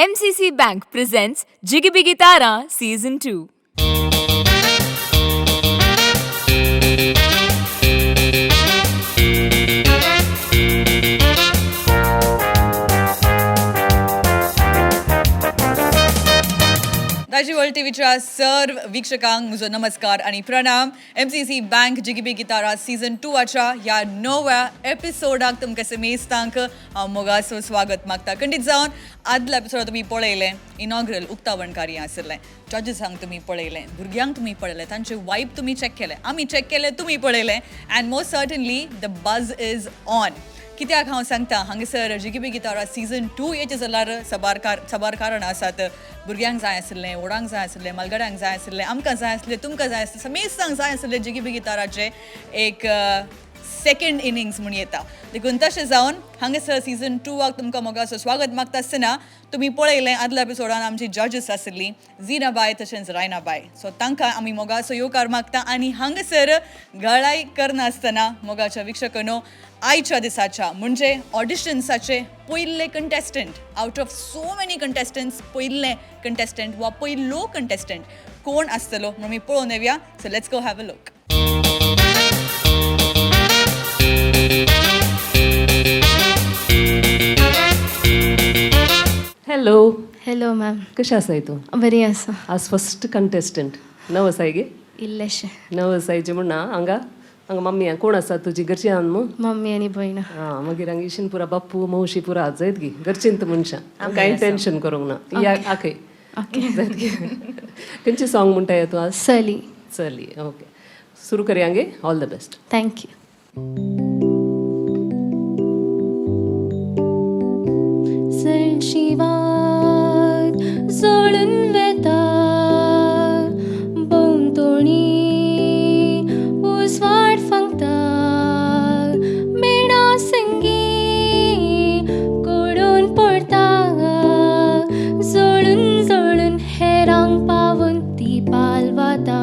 MCC Bank presents Jigibigi Tara Season 2. Daiji world टीव्हीच्या सर्व वीक्षकांक म्हजो नमस्कार आनी प्रणाम. MCC bank Jigibigi Tara season टूवाच्या ह्या णव्या एपिसोडाक तुमकां समेस्तांक हांव मोगासो स्वागत मागता. खंडीत जावन आदल्या एपिसोडाक तुमी पळयलें इनॉग्रल उक्तावण कार्य आशिल्लें, जजेसांक तुमी पळयलें, भुरग्यांक तुमी पळयलें, तांचे वायब तुमी चॅक केले, आमी चॅक केले, तुमी पळयलें. And most certainly the buzz is on. कित्याक हांव सांगता, हांगासर जिगीबी गितारा सीझन टू येचे जाल्यार साबार कारणां आसात. भुरग्यांक जाय आशिल्लें, व्हडांक जाय आशिल्लें, मालगड्यांक जाय आशिल्लें, आमकां जाय आसलें, तुमकां जाय आसलें, समेस्तांक जाय आसलें जिगीबी गिताराचें एक सेकंड इनिंग्स म्हूण येता. देखून तशें जावन हांगासर सीझन टूवाक तुमकां मोगाचो स्वागत मागता आसतना तुमी पळयलें आदल्या एपिसोडान आमची जजीस आशिल्ली झिनाबाय तशेंच रायनाबाय. सो तांकां आमी मोगाचो येवकार मागता आनी हांगासर गळाय करनासतना मोगाच्या वीक्षकांनो आयच्या दिसाच्या म्हणजे ऑडिशन्साचे पयले contestant, out of so many contestants पयले कंटेस्टंट वा पयलो कंटेस्टंट कोण आसतलो म्हणून आमी पळोवन येवया. So let's go have a look. Hello. Hello ma'am. कशें आसाय तूं? बरी आसा. आज फस्ट कंटेस्टंट नव आसाय गे? इल्लेशें. नव आसायचें म्हण ना हांगा हांगा मम्मी कोण आसा तुजी घरची आहा न्हू? मम्मी आनी भयण. आं, मागीर हांगा इशीन पुरा बाप्पू मावशी पुरा जायत गी घरचींत मनशां, कांय टेंशन करूंक ना. या आखय जायत गे. खंयचें सॉंग म्हणटाय तूं आज? सली. चली, ओके, सुरू करया गे. All the best. Thank you. सणशिवात जळून वेता, भोंवतणी उजवाड फांकता, मेणा संगी कडून पडटा, जळून जळून हेरांक पावून ती पालवाता.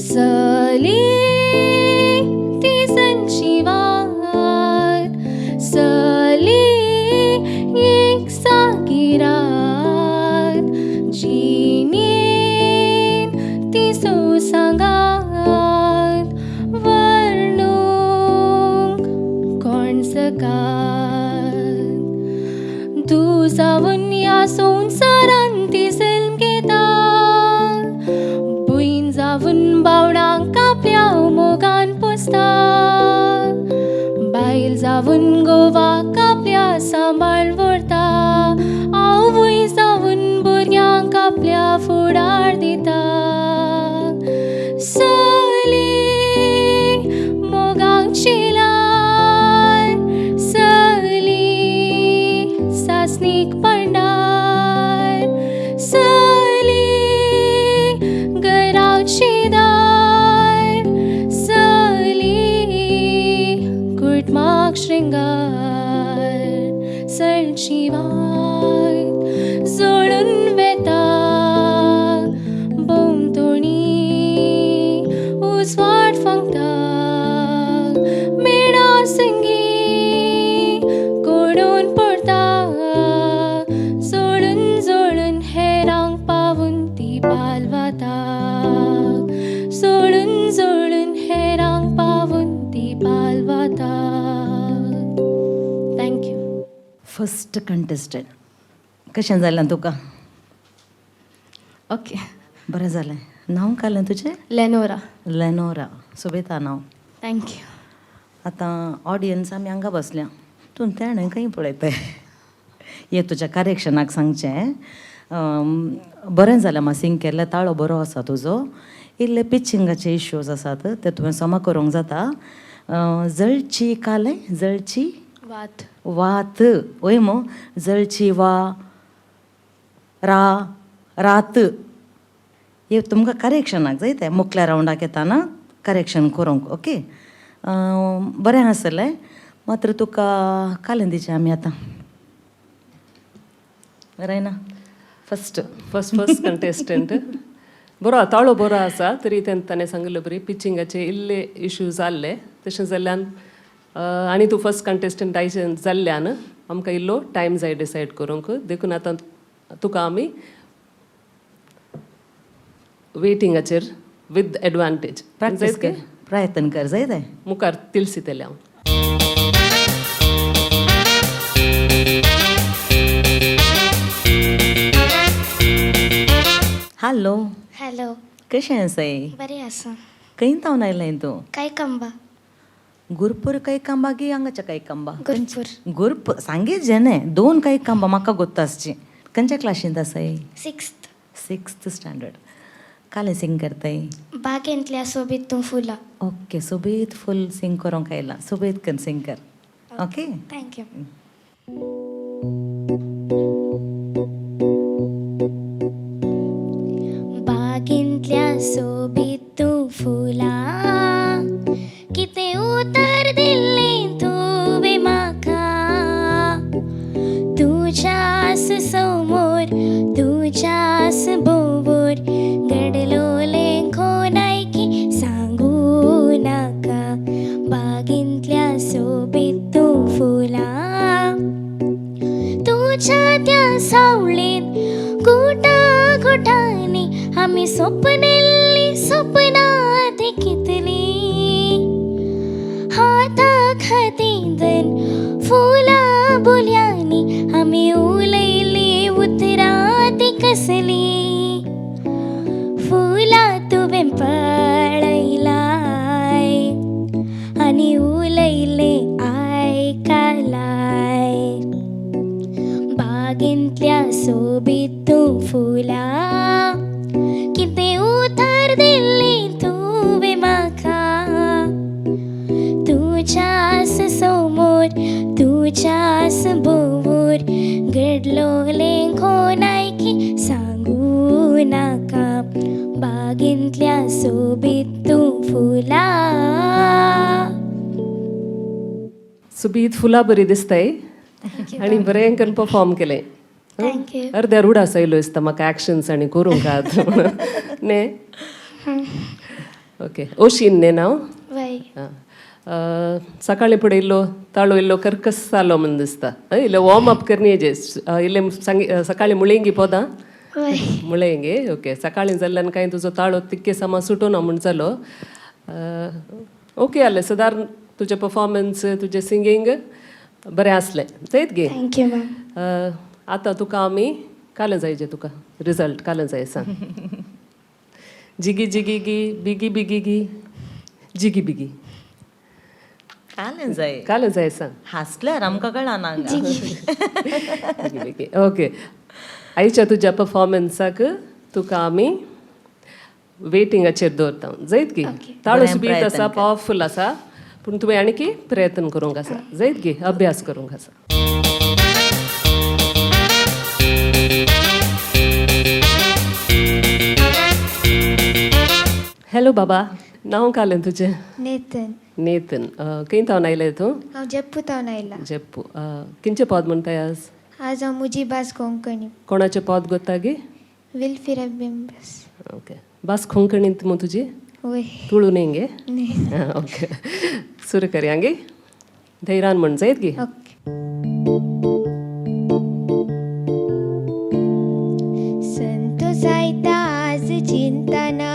सली ती संशिवात, सली एक सागिरात, जिणेन ती सांगात वर्णूंक कोण सकात. तूं जावन ह्या संवसारान ती जल्म घेता, भयण जावन बावडांक आपल्या मोगान पोसता, बायल जावन गोवाक आपल्या सांबाळ व्हरता, आवय जावन भुरग्यांक आपल्या फुडार दिता. सली मोगाक चिलार, सली सासणीक पंडार, सली घराची दार, सली कुटुंबाक शृंगार. सळची वाट जळून वेता, भोंवतणी उजवाड फांकता, मेणा संगी कडून पडटा, जळून जळून हेरांक पावून ती पालवाता, जळून जळून हेरांक पावून ती पालवाता. Thank you. First contestant, कशें जालें तुका? ओके. बरें जालें. नांव काडलें तुजें? लेनोरा. लेनोरा, सोबेता नांव. Thank you. आतां ऑडियन्स आमी हांगा बसल्या, तूं तेणें खंय पळयताय? हे तुज्या करेक्शनाक सांगचें, बरें जालें मातशें केल्लें, ताळो बरो आसा तुजो. इल्ले पिचिंगाचे इश्यूज आसात ते तुवें समा करूंक जाता. जळची कालें जळची वात. वात वय मो जळची वा रा रात हे तुमकां करेक्शनाक जाय तें मुखल्या रावंडाक येताना करेक्शन करूंक. ओके, बरें आसलें, मात्र तुका कालें दिचें आमी आतां Raina first. First first contestant, बरो ताळो बरो आसा, तरी ताणें सांगिल्ले बरी पिचिंगाचे इल्ले इश्यूज जाल्ले. तशें जाल्ल्यान आनी तूं फस्ट कंटेस्टंट आयचे जाल्ल्यान आमकां इल्लो टायम जाय डिसायड करूंक. देखून आतां तुका आमी वेटिंगाचेर विथ एडवांटेज प्रॅक्टीस कर, प्रयत्न कर जाय तें. मुखार तिळसितलें हांव. हॅलो. हॅलो. कशें आसाय? बरें आसा. खंय थावन आयलें तूं? काय कंबा. गुरपूर काय कांबा की हांगाच्या काय कांबा? गुरपूर. गुरपूर सांगीत जेणे दोन काय कांबा म्हाका गोत्ता आसची. खंयच्या क्लासींत आसाय? सिक्स्थ. Sixth standard. कालें सिंग करताय? बागेंतल्या सोबीत तूं फुलां. ओके, सोबीत फूल सिंग करूंक आयलां, सोबीत करून सिंग कर. ओके. Thank you. बागेंतल्या सोबीत तूं फुलां, कितें उतर दिल्लें तुवें म्हाका, तुज्यास समोर तुज्यास बोवोर घडलोलें कोणायकी सांगू नाका. बागेंतल्या सोबीत तूं फुलां, तुझ्या त्या सावळेन गुटा गुटांनी आमी सपनेल्ली सपनां देखितली, हाताक हातीन फुलां बुल्यांनी आमी उलयली उतरां ती कसली, फुलां तुवें पळयलाय आनी उलयलें आयकलाय. बागेंतल्या सोबीत तूं फुलां, कितें उतर दिल्लें तुवें म्हाका, तुज्यास समोर तुज्यास बोवोर घडलोलें कोणायकी सांगू नाका. बागेंतल्या सोबीत तूं फुलां. सुबीत फुलां बरी दिसताय आनी बरें करून परफॉर्म केलें. Thank you. अर्द्या रुडास आयलो दिसता म्हाका एक्शन्स आनी करूंक न्ही. ओके, ओशीन न्ही नांव? वय. आं, सकाळीं फुडें इल्लो ताळो इल्लो कर्कस जालो म्हूण दिसता. हय, इल्लो वॉर्म अप करनी जे इल्लें सांगी सकाळीं मुळेंगी पोदां. वय. मुळेंगी. ओके, सकाळीं जाल्ल्यान कांय तुजो ताळो तितके सामा सुटूना म्हूण जालो. ओके जालें सदार तुजें परफॉर्मन्स, तुजें सिंगींग बरें आसलें जायत गे. Thank you ma'am. आतां तुका आमी कालें जाय जे तुका रिजल्ट कालें जाय सांग. जिगी जिगी गी बिगी बिगी गी जिगी बिगी. कालें जाय? कालें जाय सांग. हांसल्यार आमकां कळना हांगा. बिगी बिगी. ओके, आयच्या तुज्या परफॉर्मन्साक तुका आमी वेटिंगाचेर दवरता जायत गी. ताळो बरें सुबीत प्रयत्न आसा, कर. पावरफूल आसा, पूण तुवें आणकी प्रयत्न करूंक आसा जायत गी, अभ्यास करूंक आसा. हॅलो बाबा, नांव कालें तुजें? नेतन. नेतन. खंय थावन आयलें तूं? हांव जप्पू थावन आयला. जप्पू. किंचे पद म्हणटाय आज? आज हांव मुजी भास कोंकणी. कोणाचें पद गोत्ता गी? विल्फिरा बिंबस. ओके, भास कोंकणींत मू तुजी? वय. तुळू न्ही गे? न्ही. ओके, सुरू करया गे. धैर्यान म्हण जायत गे. ओके. संतोष आयता आज चिंतना,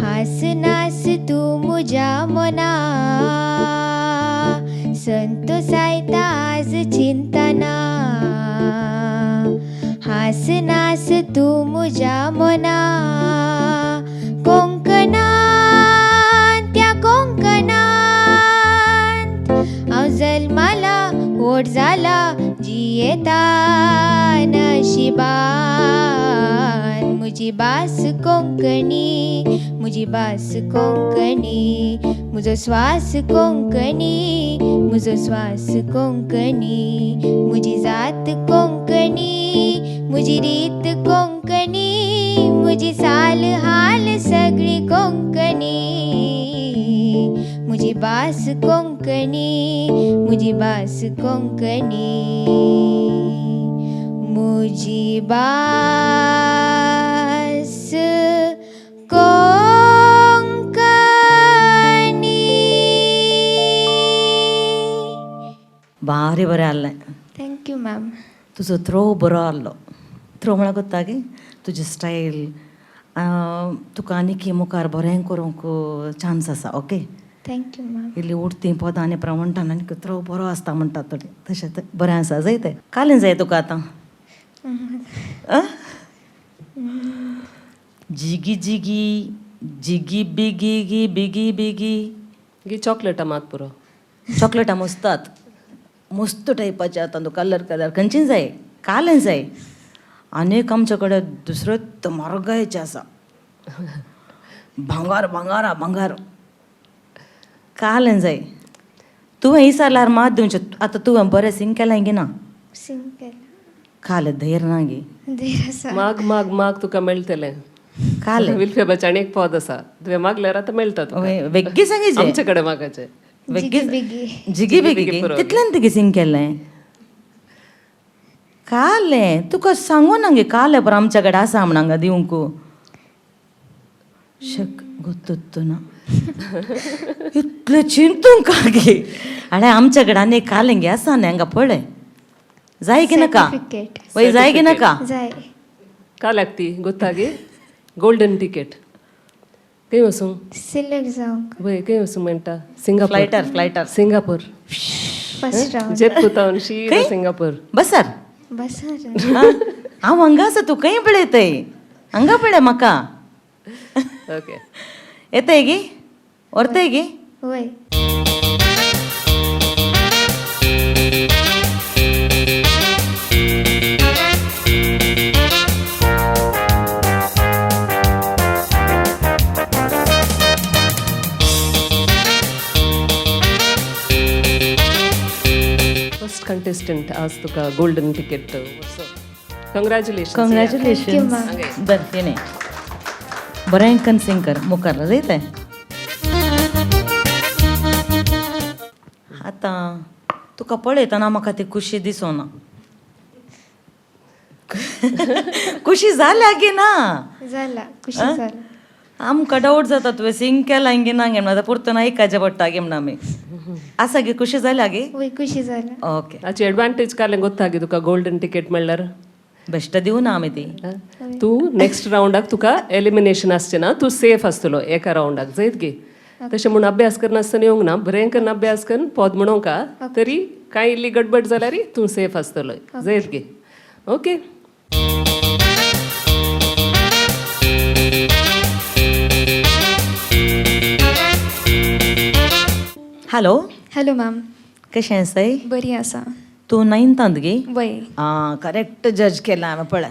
हास नास तूं म्हज्या मना, संतोष आयता आज चिंतना, हास नास तूं म्हज्या मना, कोंकणांत त्या कोंकणांत हांव जल्माला व्हड जाला जियेता नशिबान, म्हजी भास कोंकणी, म्हजी भास कोंकणी, म्हजो स्वास कोंकणी, म्हजो स्वास कोंकणी, म्हजी जात कोंकणी, म्हजी रीत कोंकणी, म्हजी साल हाल सगळी कोंकणी, म्हजी भास कोंकणी, म्हजी भास कोंकणी, म्हजी भास कोंकणी. भारी बरें आहलें. Thank you ma'am. तुजो थ्रो बरो आहलो. थ्रो म्हळ्यार गोत्ता गे तुजी स्टायल, तुका आनीक मुखार बरें करूंक चान्स आसा. Okay, thank you ma'am. इल्ली उडती पदां आनी म्हणटा आनी थ्रो बरो आसता म्हणटात थोडे, तशें बरें आसा. जाय तें कालें जाय तुका आतां. जिगी जिगी जिगी बिगी गी बिगी बिगी गी चॉकलेटां मात पुरो. चॉकलेटां मस्तात मस्त टायपाचे आतां तूं कलर कलर खंयची जाय कालें जाय. आनी एक आमचे कडेन दुसरें म्हारगायेचें आसा, भांगार भांगारा भांगार कालें जाय. तुवें विचारल्यार मात दिवचें. आतां तुवें बरें सिंग केलें गी ना? सिंग केलां. कालें धैर्य ना गे? धीर आसा. माग माग माग, तुका मेळटलें. कालें विल्फेबाचें आनी एक पद आसा, तुवें मागल्यार आतां मेळटा तुका. वेग्गी सांगीचे आमचे कडेन मागाचें. जिगी बिगी. जिगी बिगी तितल्यान तुगे सिंग केलें. कालें तुका सांगू ना गे, कालें बरें आमच्या कडेन आसा म्हण हांगा दिवंक शक गोत्तुत्तु ना. इतलें चिंतूंक गे. आनी आमच्या कडेन आनी एक कालें गे आसा न्ही हांगा पळय, जाय की नाका? सर्टिफिकेट. वय जाय की नाका? जाय. काल्याक ती गोत्तागी गोल्डन टिकेट. खंय वचूं? सिलेक्ट जावंक. वय खंय वचूं म्हणटा? सिंगापूर. फ्लायटार फ्लायटार सिंगापूर फर्स्ट रावंड. जेप पुतावन शीदा सिंगापूर. बसार बसार. हांव हांगा आसा, तूं खंय पळयतय? हांगा पळय म्हाका. ओके, येतय गी? व्हरतय गी? वय. फर्स्ट कंटेस्टंट आज तुका गोल्डन टिकेट. कंग्रॅच्युलेशन. कंग्रॅच्युलेशन. बरें तिणें बरें कन्सिंग कर मुखार जायते. आतां तुका पळयतना म्हाका ती खुशी दिसना. खुशी जाल्या की ना? जाला, खुशी जाला. आमकां डावट जाता तुवें सिंग केलां गी ना गे म्हणून. आतां परतून आयकाचें पडटा गे म्हणून आमी. आसा गे खुशी जाल्या गे? वय, खुशी जाला. ओके. हाची एडवांटेज कालें गोत्तागी तुका गोल्डन टिकेट म्हणल्यार? बेश्ट दिवना ना आमी ती. तूं नेक्स्ट रावंडाक तुका एलिमिनेशन आसचें ना, तूं सेफ आसतलो एका रावंडाक. जयत गे? तशें म्हूण अभ्यास करनासतना येवंक ना, बरें करून अभ्यास करून पद म्हणोंक तरी कांय इल्ली गडबड जाल्यार तूं सेफ आसतलो. जयत गे? ओके. हॅलो. Hello ma'am. कशें आसाय? बरी आसा. तूं नायन्थांत गे? वय. आं, करेक्ट जज केला हांवें पळय.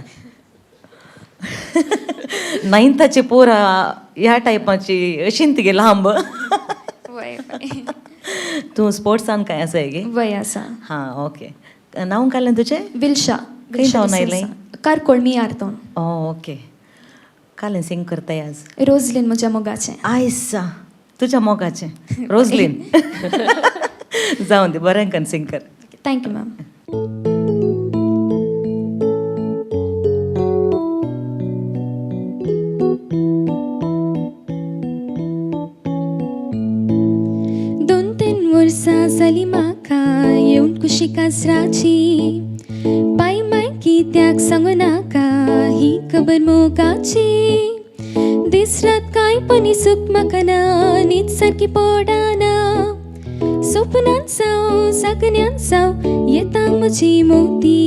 नायन्थाची पोरां ह्या टायपाची अशीं तुगे लांब. वय वय. तूं स्पोर्ट्सान कांय आसाय गे? वय आसा. हां, ओके. नांव काडलें तुजें? विल्शा. खंय सावन आयलें? कारकोळ मियार तोन. ओके. कालें सिंग करताय आज? रोजलीन म्हज्या मोगाचें. आयसा, तुज्या मोगाचें रोजलीन. जावं दी, बरें कन सिंग कर. Thank you ma'am. दोन तीन वर्सां जालीं म्हाका येवन कुशी काजराची, पाय माय कित्याक सांगू नाका ही खबर मोगाची. दीस रात कांय पनी सूख म्हाका ना, न्हीद सारकी पडना, सपनांत जावं जागण्यांत जावं येता म्हजी मोती.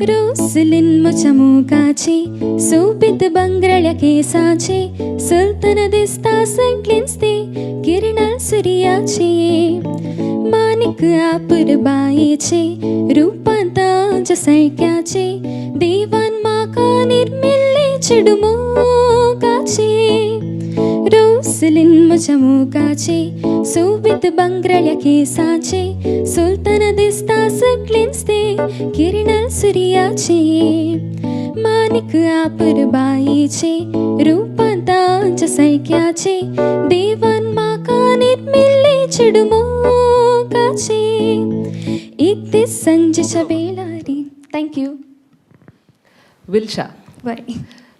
रोसलीन म्हज्या मोगाची, सोबीत भांगराळ्या केसाची, चलतना दिसता सगळेंच ती किरणां सुर्याची. मानिक आपुरबायेचे रुपान ताज्या सारक्याचे, देवान म्हाका निर्मिल्ले चेडूं मोगाचे. रोसलीन म्हज्या मोगाचे, सोबीत भांगराळ्या केसाचे, चलतना दिसता सगळेंच ते किरणां सुर्याचे. मानिक आपुरबायेचे रुपान ताज्या सारक्याचे, देवान म्हाका निर्मिल्ले चेडूं मोगाचे. एक दीस सांजेच्या वेळारी. Thank you. विल्शा, वय.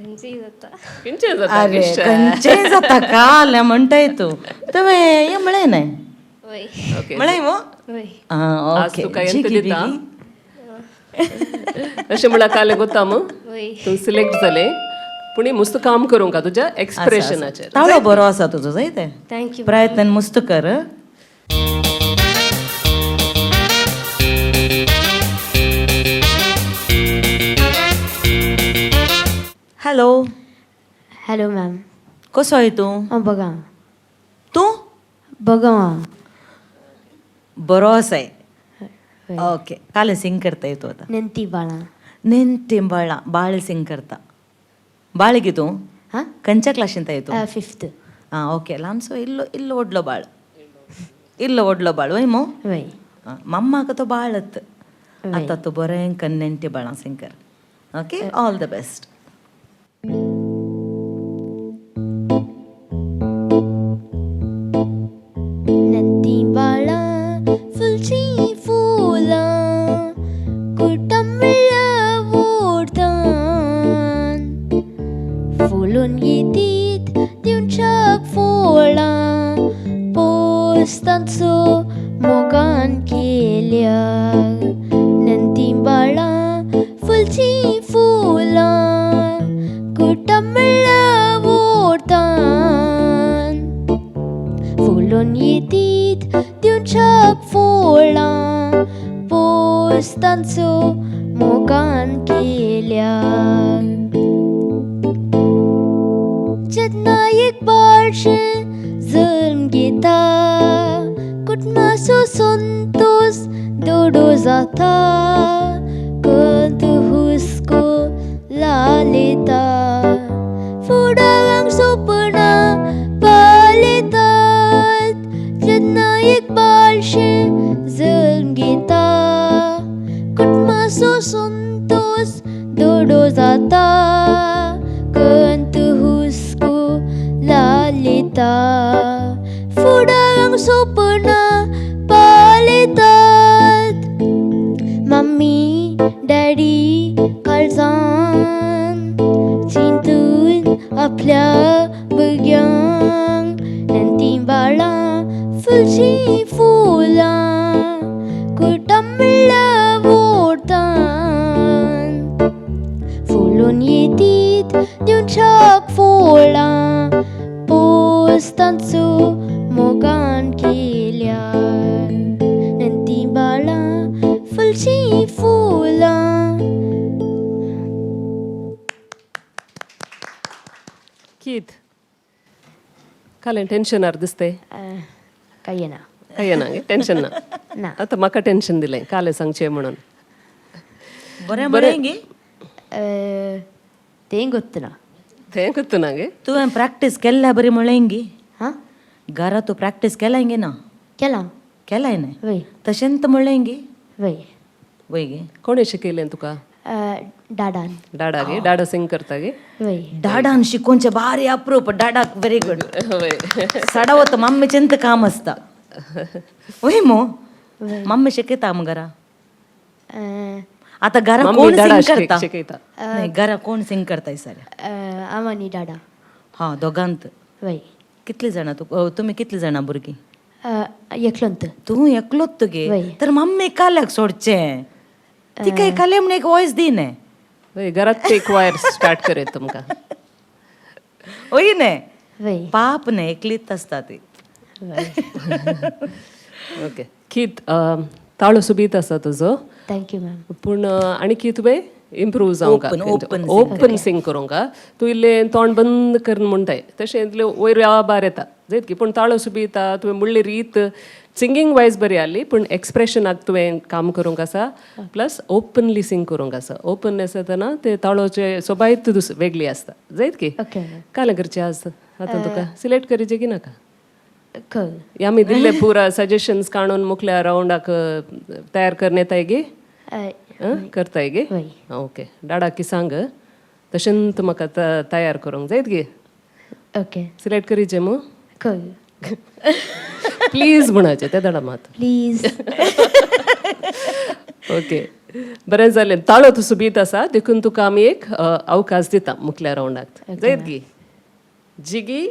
खंयचीय जाता. खंयचें जाता? अरे, खंयचेय जाता काल म्हणटाय तूं. तुवें हें म्हळें न्हय? वय. ओके. म्हळें मो? वय. आं, आज ओके. तुका एंत जिगी दिता. बिगी. अशें म्हळ्यार काल गोता मू वय. तूं सिलेक्ट जालें, पूण मुस्त काम करूंक तुज्या एक्सप्रेशनाचेर. ताळो बरो आसा तुजो, जाय ते. Thank you. प्रयत्न मुस्त कर. हॅलो. Hello ma'am. कसो आहे तूं? हांव बगां. तूं बगां हांव. बरो आसाय. वय. ओके, काल सिंग करताय तूं आतां? नेंती बाळां. नेणटे बाळां, बाळ सिंग करता. बाळ गे तूं? हां. खंयच्या क्लासींत आहे तूं? फिफ्थ. आं, ओके. ल्हानसो इल्लो इल्लो व्हडलो बाळ, इल्लो व्हडलो बाळ, वय मो? वय. आं, मम्माक तो बाळत. वय. आतां तूं बरें कन्न नेणटे बाळां सिंग कर. Okay, all the best. नंती बाळां फुलचीं फुलां कुटुंबीय ओडतान फुलून येतीत दिवच्याक फळां पोस्तांचो मोगान केल्या. नंती बाळां फुलचीं फुलां कुटुंबीय ओडतान फुलून येतीत दिवच्याक फळां पोस्तांचो मोगान केल्या. जेन्ना एक बाळशें जल्म घेता कुटुंबाचो संतोश दोडो जाता, कंत हुस्को लालयता, फुडाराक सपनां पालयतात. जेन्ना एक बाळशें जल्म घेता कुटुंबाचो संतोश दोडो जाता, कंत हुस्को लालयता, फुडाराक सपनां पालयतात. मम्मी डॅडी काळजान चिंतून आपल्या भुरग्यांक नंती बाळां फुलचीं फुलां कुटुंबीय ओडतान फुलून येतीत दिवच्याक फळां पोस्तांचो मोगान केल्या. नंती बाळां फुलचीं फुलां. कीत काल टेन्शनार दिसतंय. काय येना. काय ना टेन्शन ना? ना. आतां म्हाका टेन्शन दिलें काल सांगचें म्हणून. बरें बरें गे. तें गोत्तना. तें करतना गे. तुवें प्रॅक्टीस केल्ल्या बरी म्हळें गे? हां. घरा तूं प्रॅक्टीस केलाय गे ना? केलां. केलाय न्हय? वय. तशेंच म्हणलें गे? वय. वय गे. कोणें शिकयलें तुका? डाडान. डाडा गे? डाडा सिंग करता गे? वय. डाडान शिकोवचें बारी अप्रूप. डाडाक व्हेरी गुड. वय. सडावत मम्मीचेंत काम आसता, वय मो? मम्मी शिकयता मग घरा? आतां घरा मम्मी कोण डाडा सिंग करता? शिकयता. न्हय, घरा कोण सिंग करता सारे? हांव आनी डाडा. हां, दोगांत? वय. कितली जाणां तूं, तुमी कितली जाणां भुरगीं? एकलोंत. तूं एकलोच तुगे? वय. तर मम्मी काल्याक सोडचें, तिका काले म्हण एक वॉयस दी न्हय. वय, घरात ते क्वायर स्टार्ट करयत तुमकां. वय न्हय? वय. पाप न्हय, एकलीच आसता ती. ओके कीत, ताळो सुबीत आसा तुजो. Thank you ma'am. पूण आनी की तुवें इम्प्रूव जावंक Open, open sing. Open sing करूंक. तूं इल्लें तोंड बंद करून म्हणटाय तशें इतलें वयर बार येता जायत की. पूण ताळो सुबीत तुवें म्हणली रीत सिंगींग वायज बरी आसली, पूण एक्सप्रेशनाक तुवें काम करूंक आसा, प्लस ओपनली सिंग करूंक आसा. ओपन आसतना ते ताळोचे सोबायत दुस वेगळी आसता, जायत की. Okay ma'am. काल करचें आज आतां तुका सिलेक्ट करीचे की नाका? कर. आमी दिल्ले पुरा सजेशन्स काडून मुखल्या रावंडाक तयार करून येताय गे? करताय गे? वय. ओके, डाडाक सांग तशेंच म्हाका तयार करूंक जायत गे. ओके. सिलेक्ट करीचे मू? कर. प्लीज म्हणाचे ते दाडा मात. प्लीज. ओके. बरें जालें, ताळो तूं सुबीत आसा देखून तुका आमी एक अवकाश दिता मुखल्या रावंडाक. जायत गी जिगी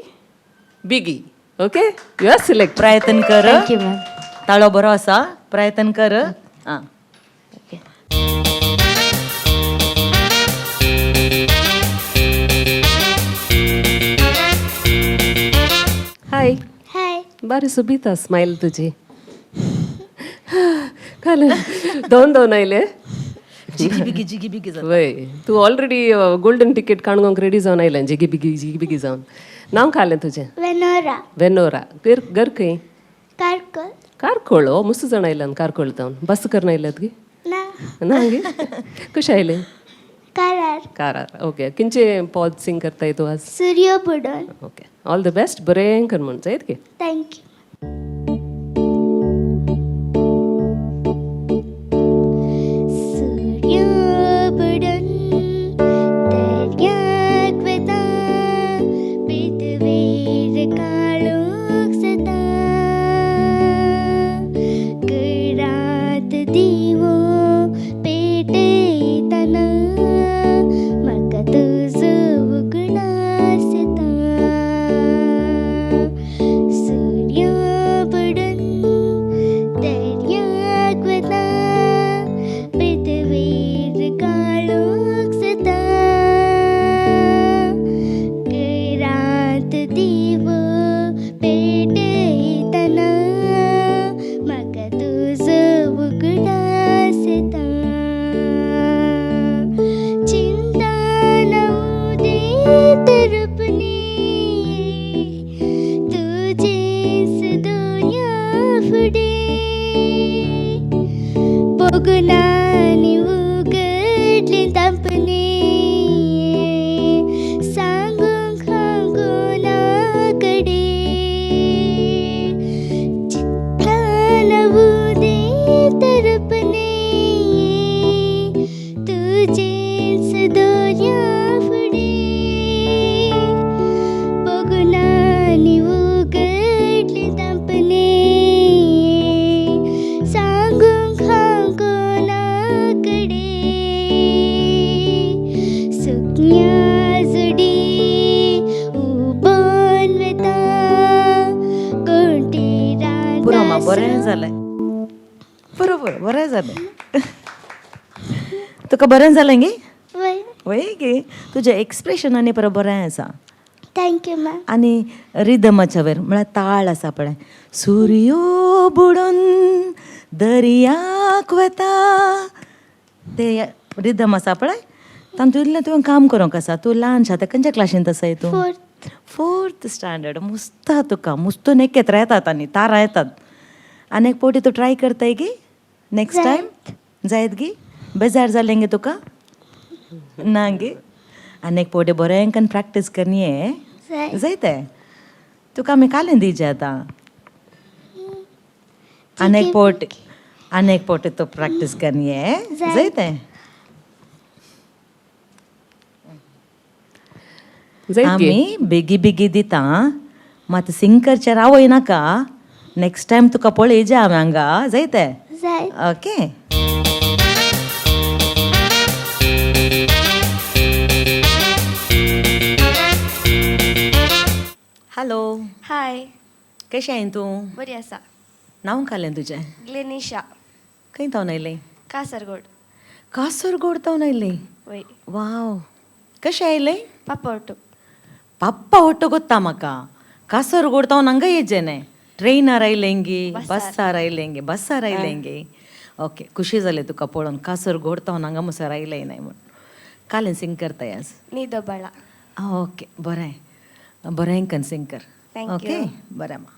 बिगी. Okay, you are select. प्रयत्न कर. Thank you ma'am. ताळो बरो आसा, प्रयत्न कर. आं. ओके. हाय. हाय. बारी सुबीत स्मायल तुजी. काल दोन दोन आयले. जिगी बिगी जिगी बिगी जाता. वय, तूं ऑलरेडी गोल्डन टिकेट काणकोणक रेडी जावन आयलें, जिगी बिगी जिगी बिगी जावन. नांव खालें तुजें? वेनोरा. वेनोरा. घर घर खंय? कारकोल. कारकोळ. हो, मस्त जाण आयल्यान कारकोळ जावन. बस करून आयल्यात गी? ना. ना गे, कशें आयलें? कारार. कारार. ओके, किंचे पॉज सिंग करताय तूं आज? सूर्य बुडोन. ओके, ऑल the best, बरें कर म्हण जायत गे. Thank you. सूर्य बुडून दर्याक वता, पृथ्वीर काळोख जाता, घरांत दिवो पेटयतना म्हाका तुजो उगडास येता. सूर्य बुडून दर्याक वता, पृथ्वीर काळोख जाता, घरांत दिवो पेटयतना म्हाका तुजो उगडास येता. चिंतना उदेत रुपने तुजेच दोळ्यां फुडें, पोगुनांनी उगडलें तांपने, सांगूंक हांव कोणा कडेन. चिंतना उदेत रुपने तुजेच दोळ्यां फुडें, पोगुनांनी उगडलें तांपने, सांगूंक हांव कोणा कडेन. सुकण्या जोडी उबोन वता कोणती पुरो मा, बरें रानां. जालें. पुरो पुरो, बरें जालें तुका. बरें जालें गे. वय. वय गे, तुजें एक्सप्रेशन आनी बरो बरें आसा. Thank you ma'am. आनी रिदमाच्या वयर म्हळ्यार ताळ आसा पळय, सुर्यो बुडून दर्याक वता, ते रिदम आसा पळय, तातूंत इल्लें तुवें काम करूंक आसा. तूं ल्हानशें आतां, खंयच्या क्लासींत आसाय तूं? फोर्थ. Fourth standard. मुस्ता तुका मुस्तून एकत्र येतात आनी तारां येतात. आनी एक पावटी तूं ट्राय करताय गी नेक्स्ट टायम? जायत गी? बेजार जालें गे तुका? ना गे? आनी एक पावटी बरें कन्न प्रॅक्टीस करनी. जाय. जायते तुका आमी कालें दिवचें आतां. आनी एक पावटी, आनी एक पावटी तूं प्रॅक्टीस करनी. जाय. जायते. जायत गे. आमी बेगी बेगी दिता, मात सिंग करचें रावय नाका. नेक्स्ट टायम तुका पळयजा आमी हांगा. जायते? जाय. ओके. हॅलो. हाय. कशें आहाय तूं? बरी आसा. नांव कालें तुजें? ग्लेनिशा. खंय तावन आयलें? कासरगोड. कासरगोड तावन आयलें? वय. वाव, कशें आयलें? पापा ऑटो. पप्पा ऑटो गोत्ता म्हाका. कासरगोड तावन हांगा येयचें न्हय? ट्रेनार आयलें गी? बसार आयलें गे? बसार आयलें गे. ओके, खुशी जालें तुका पळोवन. कासरगोड तावन हांगा मुसर आयलें न्हय म्हूण. कालें सिंग करताय आज? नीदो बाळा. आं, ओके, बरें बरें कन सिंग कर. Thank okay you. बरें मा.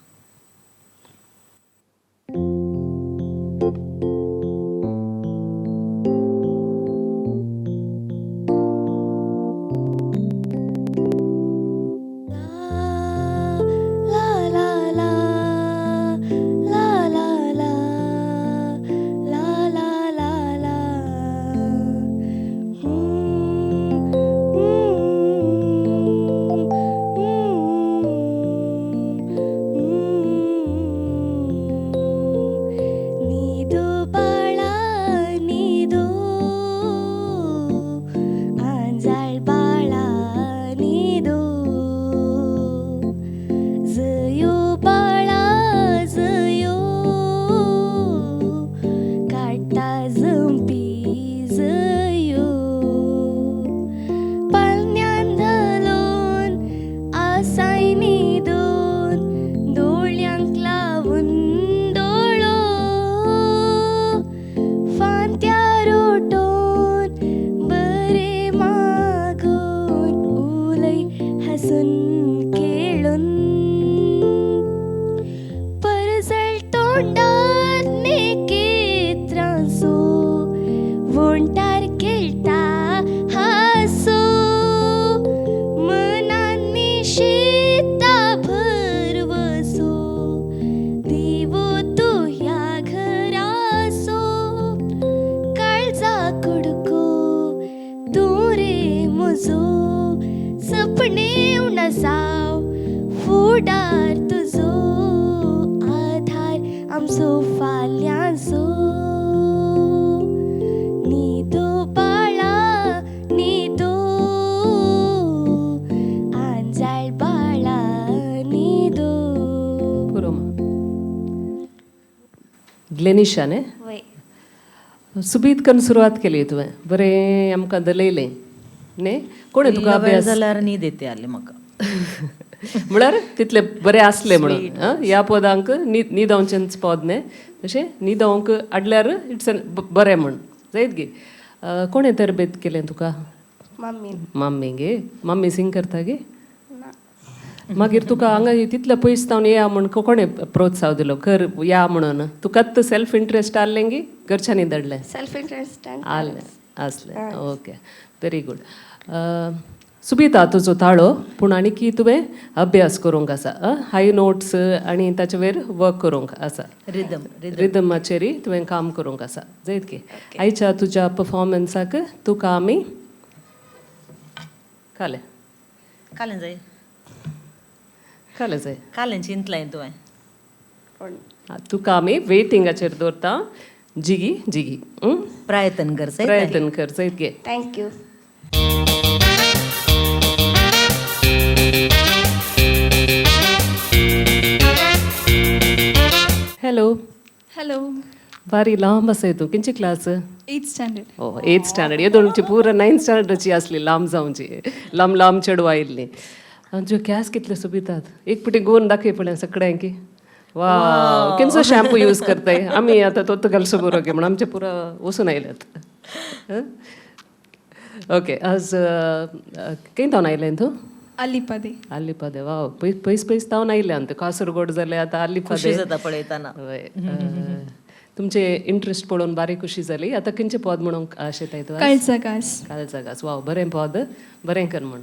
La la la la la la la la la la. ग्लेनिशा न्ही? वय. सुबीत करून सुरवात केली तुवें, बरें आमकां दलयलें न्ही. कोणें तुका इल्लो वेळ अभ्यास जाल्यार न्हीद येते आसली म्हाका. म्हळ्यार तितले बरें आसलें म्हणून ह्या पदांक न्हिदोवचेंच पद न्ही, तशें न्हिदोवंक हाडल्यार it's बरें म्हण जायत गे. कोणें तरबेत केलें तुका? मम्मीन. मम्मी गे? मम्मी सिंग करता गे? मागीर तुका हांगा तितले पयस जावन येया म्हूण कोणें प्रोत्साह दिलो कर या म्हणून? तुकाच सेल्फ इंट्रस्ट आसलें गी घरच्यांनी धाडलें? Self interest. आसलें आसलें. Okay, very good. Subita, तुजो ताळो पूण आनी तुवें अभ्यास करूंक आसा, हाय नोट्स आनी ताचे वयर वर्क करूंक आसा. रिदम. रिदमाचेरय तुवें काम करूंक आसा जायत की. आयच्या तुज्या पफॉर्मन्साक तुका आमी कालें. कालें जाय. कालें जाय. कालें चिंतलें तुवें? तुका आमी वेटिंगाचेर दवरता. जिगी जिगी. प्रयत्न कर. प्रयत्न कर जायत गे. Thank you. Hello. Hello. बारी लांब आसाय तूं. किंची क्लास? एथ स्टँडर्ड. ओ, एथ स्टँडर्ड. येदोळची पुरा नायन्थ स्टँडर्डाची आसली, लांब जावची, लांब लांब चेडवां आयिल्लीं. आमच्यो केंस कितले सोबितात, एक पटी गोवन दाखय पळय सगळ्यांकी. वा, कितलो शॅम्पू यूज करताय? आमी आतां तोत घालसो बरो गे म्हण आमचे पुरा वचून आयल्यात. ओके, आज खंय तावन आयलें तूं? अलिपदे. आलिपादे. वा, पयस पयस पयस तावन आयलें आनी कासरगोड जालें आतां खुशी आलिपादे. जाता पळयतना. हय, तुमचे इंट्रस्ट पळोवन बारी खुशी जाली. आतां खंयचें पद म्हणूंक आशेताय तूं? काळचा घास. काळजा घास. वाव, बरें पद, बरें कर म्हण.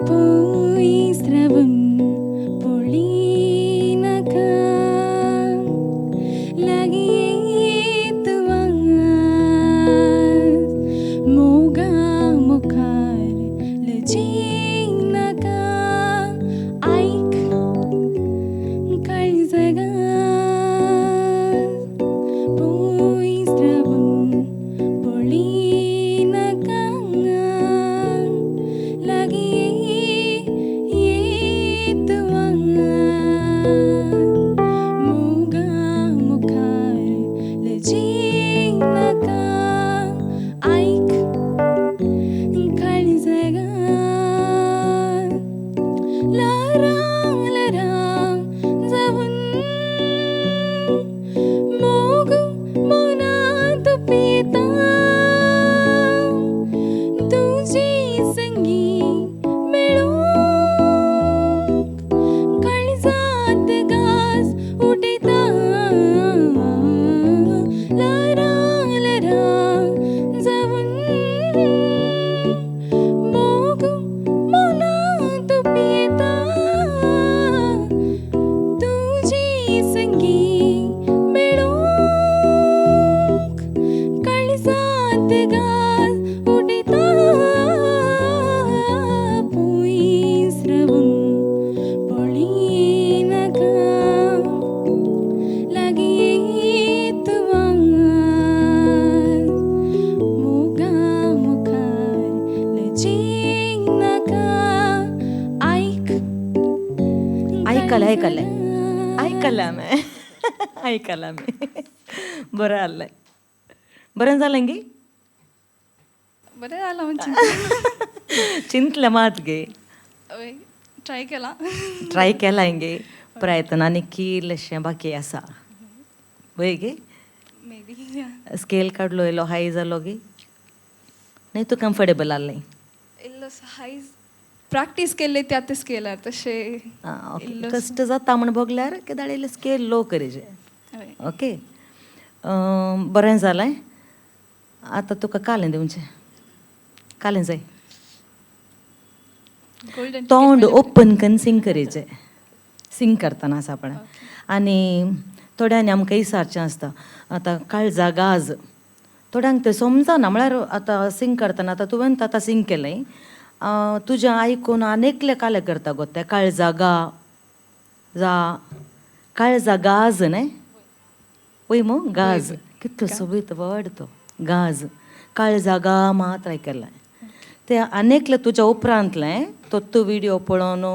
पोईस्रवून पोळीनका लागीं तुवास मोगा मुखार लजीनका आयक काळजगास पोईस्रवून पोळीनका लागीं तुवास मोगा मुखार लजीनका आयक काळजगास लरांग लरांग जावन मोग मनांत पिता तुजी संगी मेळूंक काळजांत घास उठयता लरांग लरांग जावन मोग मनांत पिता तुजी संगी मेळूंक काळजांत घास उठयता पयस रावून पळयनाका लागीं तुवास मोगा मुखार लजीनाका आयक. आयकलें आयकलें आयकलें हांवें, आयकलें आमी. बरें आहलें, बरें जालें गी. बरें जालां म्हणजे. चिंतलें मात गे. हय, ट्राय केला. ट्राय केलां गे. प्रयत्न आनी इल्लेशें बाकी आसा वय गे. May be. स्केल काडलो, इल्लो हाय जालो गे? न्ही, तूं कम्फर्टेबल आहलें? इल्लो हाय प्रॅक्टीस केल्ले ते आतां स्केलार तशें. आं, ओके. इल्लो. कश्ट जाता म्हण भोगल्यार केदाळ इल्लें स्केल लो करीजे. हय. ओके, बरें जालें. आतां तुका कालें दिवचें, कालें जाय. गोल्डन. तोंड ओपन करून सिंग करीचें. सिंग करतना आसा पळय. आनी थोड्यांनी आमकां विचारचें आसता आतां काळजा गाज, थोड्यांक तें समजना. म्हळ्यार आतां सिंग करतना आतां तुवें आतां सिंग केलें, तुजें आयकून आनी एकले काले करता गो तें काळजा गा जा काळजा गाज न्हय, वय मू गाज, कितलो सोबीत वर्ड तो गाज, काळजा गा मात्र आयकलें तें. आनी एकलें तुज्या उपरांतलें तो तूं विडियो पळोवन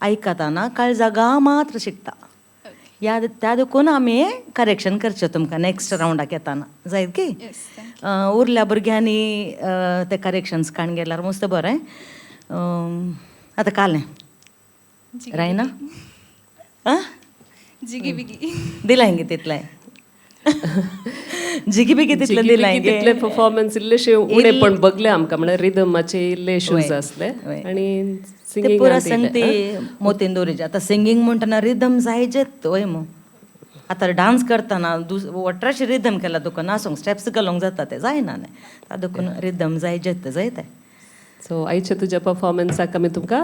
आयकतना काळजा गा मात्र शिकता. या त्या देखून आमी करेक्शन करचें तुमकां नॅक्स्ट रावंडाक येताना जायत की. उरल्या भुरग्यांनी ते करेक्शन्स काडून गेल्यार मस्त बरें. आतां कालें रायना आं जिगी बिगी दिलां गे तितलें, जिगी बिगी तितलें दिलां गे. तितले परफॉर्मन्स इल्लेशे उणें पण बगले आमकां, म्हळ्यार रिदमाचे इल्ले इश्यूज आसले आनी ते सिंगींग पुरा संगती मोतीन दवरिचे. आतां सिंगींग म्हणटना रिदम जायजेच वय मू. आतां डांस करतना वट्राशे रिदम केला तुका नासूंक स्टेप्स घालूंक जाता ते जायना न्हय, ता देखून रिदम जायजेच जायते. सो आयच्या तुज्या परफॉर्मन्साक आमी तुमकां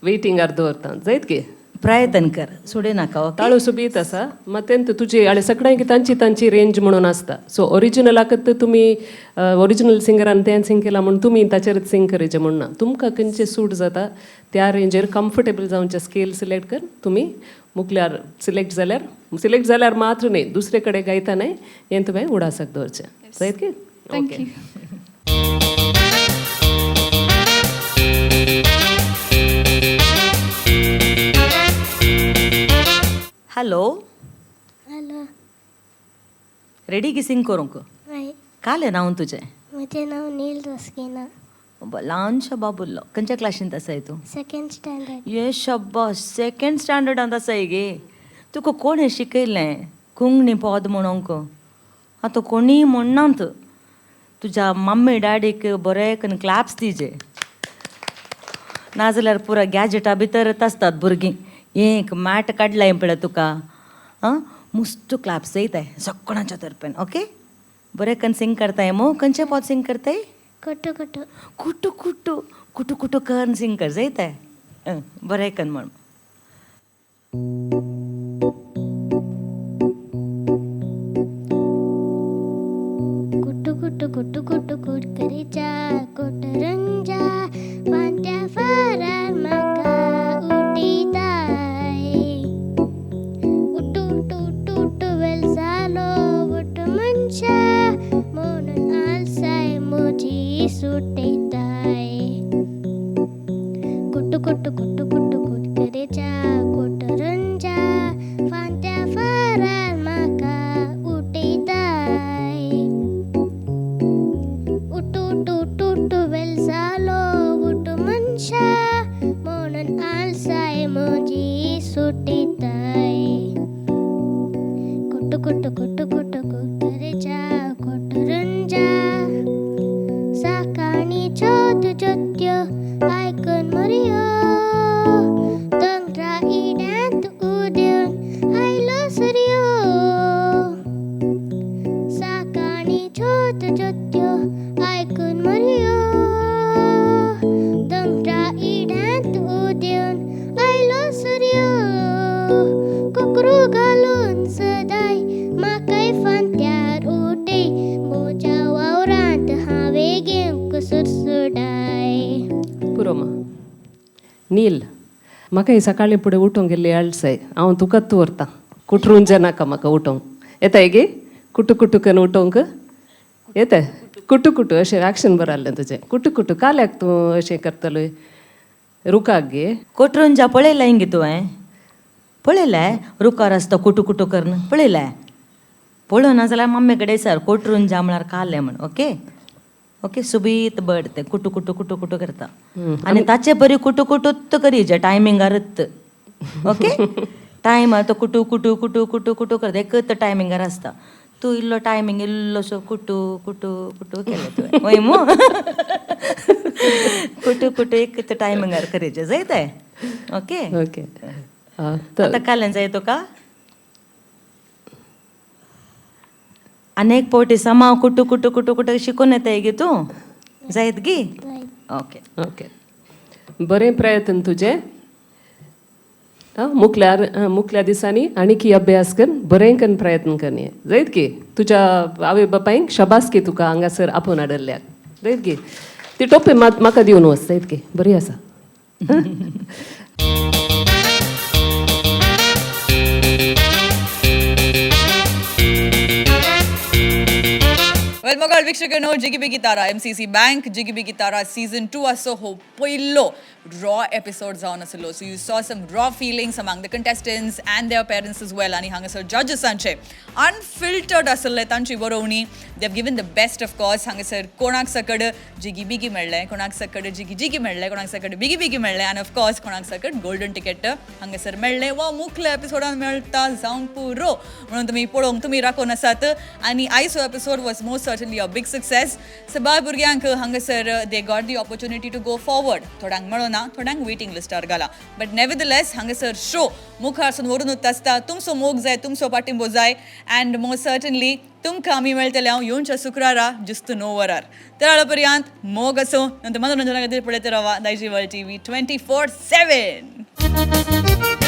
वेटिंगार दवरता जायत की. प्रयत्न कर, सोडी नाका. ओके, ताळो सोबीत आसा मात तुजी आनी सगळ्यांक तांची तांची रेंज म्हणून आसता. सो ओरिजिनलाकत तुमी ओरिजिनल सिंगरान तें सिंग केलां म्हूण तुमी ताचेरच सिंग करीचें म्हूण ना, तुमकां खंयचें सूट जाता त्या रेंजीर कम्फर्टेबल जावचें स्केल सिलेक्ट कर. तुमी मुखल्यार सिलेक्ट जाल्यार मात्र न्हय, दुसरे कडेन गायता न्हय हें तुवें उडासाक दवरचें जायत की. Thank you. Hello hello. Ready की सिंग करूंक? हय. कालें नांव तुजें? म्हजें नांव नील रस्किना. ल्हानशो बाबुल्लो, खंयच्या क्लासींत आसाय तूं? Second standard. ये शब्बास, सेकेंड स्टँडर्डांत आसाय गे. तुका कोणें शिकयलें कोंकणी पद म्हणोंक? आतां कोणीय म्हणनात. तुज्या मम्मी डॅडीक बरें करून क्लॅप्स दिजे, नाजाल्यार पुरा गॅजेटा भितरच आसतात भुरगीं. एक मॅट काडलाय पळय तुका, आं मस्त क्लॅप्स येताय सगळ्यांच्या तर्फेन. ओके, बरें करून सिंग करताय मू. खंयचें पद सिंग करताय? कुटू कुटू. कुटू कुटू कुटू कुटू करून सिंग कर जायताय. बरें करून म्हण. कुटू कुटू कुटू कुटू कुडकरीच्या कोटरंजा फांत्या फारार म्हाका उठयताय. उठू उठू उठू उठू वेल जालो उठ मनशा म्हणून आलसाय म्हजी सुटयताय. कुटू कुटू कुटू कुटू कुडकरीच्या कोटरंजा फांत्या फारार म्हाका उठयताय. उठू उठू उठू उठू वेल जालो उठ मनशा म्हणून आलसाय म्हजी सुटयताय. कुटू कुटू कुटू कुटू कुटरेच्या कोटरंजा सकाळी छोट ज्योत्यो आयकून मरयो दोंगरा इड्यांत उदेवन आयलो सरयो. सकाळी छोट ज्योत्यो आयकून मरयो दोंगरा इड्यांत उदेवन आयलो सरयो. कुकरू घालून सदाय म्हाकाय फांत्यार उठय म्हज्या वावरांत हांवें घेवंक सुरसुडाय. पुरो मा नील, म्हाका ही सकाळीं फुडें उठोवंक गेल्ली आळसाय, हांव तुकाच दवरतां, कुटरून नाका म्हाका उठोवंक. येताय गे कुटू कुटू करून उठोवंक येता? कुटू कुटू अशें एक्शन बरें आहलें तुजें. कुटू कुटू काल्याक तूं अशें करतलोय रुखाक गे? कोटरंजा पळयलें गे तुवें? पळयलें रुखार आसता कुटू कुटू करून पळयलें? पळोवना जाल्यार मम्मी कडेन सर कोटरंजा म्हळ्यार कालें म्हण. ओके ओके, सुबीत बर्ड तें कुटू कुटू कुटू कुटू करता आनी ताचे बरी कुटू कुटूच करी जे टायमिंगारच. ओके, टायमार तो कुटू कुटू कुटू कुटू कुटू करता, एकच टायमिंगार आसता. तूं इल्लो टायमींग इल्लोसो कुटू कुटू कुटू केलें तुवें वय मू. कुटू कुटू एक टायमिंगार करीचे जायते. ओके ओके, आतां कालें जाय तुका? आनी एक पावटी समा कुटू कुटू कुटू कुटू शिकून येताय गे तूं जायत गी? ओके ओके, बरें प्रयत्न तुजें. आं मुखल्यार मुखल्या दिसांनी आनी अभ्यास कर, बरें करून प्रयत्न कर. जायत की तुज्या आवय बापायक शबास की तुका हांगासर आपोवन हाडल्याक. जायत की ती टोपी मात म्हाका दिवन वच. जायत की बरी आसा. वेल मोगाळ वीक्षकांनो, जिगी तारा एमसीसी बँक जिगी तारा सीझन 2 असो हो पयलो रॉ एपिसोड जावन आसलो. So you saw some raw feelings among the contestants and their parents as well. आनी हांगासर जजेसांचे अनफिल्टर्ड आसले तांची बरोवणी. They have given the best, of course. हांगासर कोणाक सकड जिगी बिगी मेळ्ळें, कोणाक सकड जिगी जिगी मेळ्ळें, कोणाक सकड बिगी बिगी मेळ्ळें आनी ऑफकोर्स कोणाक सकड गोल्डन टिकेट हांगासर मेळ्ळें वा मुखल्या एपिसोडान मेळटा जावंक पुरो म्हणून तुमी पळोवंक तुमी राखून आसात. आनी आयचो episode was most certainly a big success. सबार भुरग्यांक हांगासर they got the opportunity to go forward. थोड्यांक मेळना, थोड्यांक वेटिंग लिस्टार घाला, बट नेवरदलेस हांगासर शो मुखार व्हरून आसता. तुमचो मोग जाय, तुमचो पाठिंबो जाय अँड मोस्ट सर्टनली तुमकां आमी मेळटले हांव येवच्या शुक्रारा जुस्त 9 वरार. त्या पर्यंत मोग असो नंतर मनोरंजना खातीर पळयत रावा दायजी वर्ल्ड टीव्ही 24/7.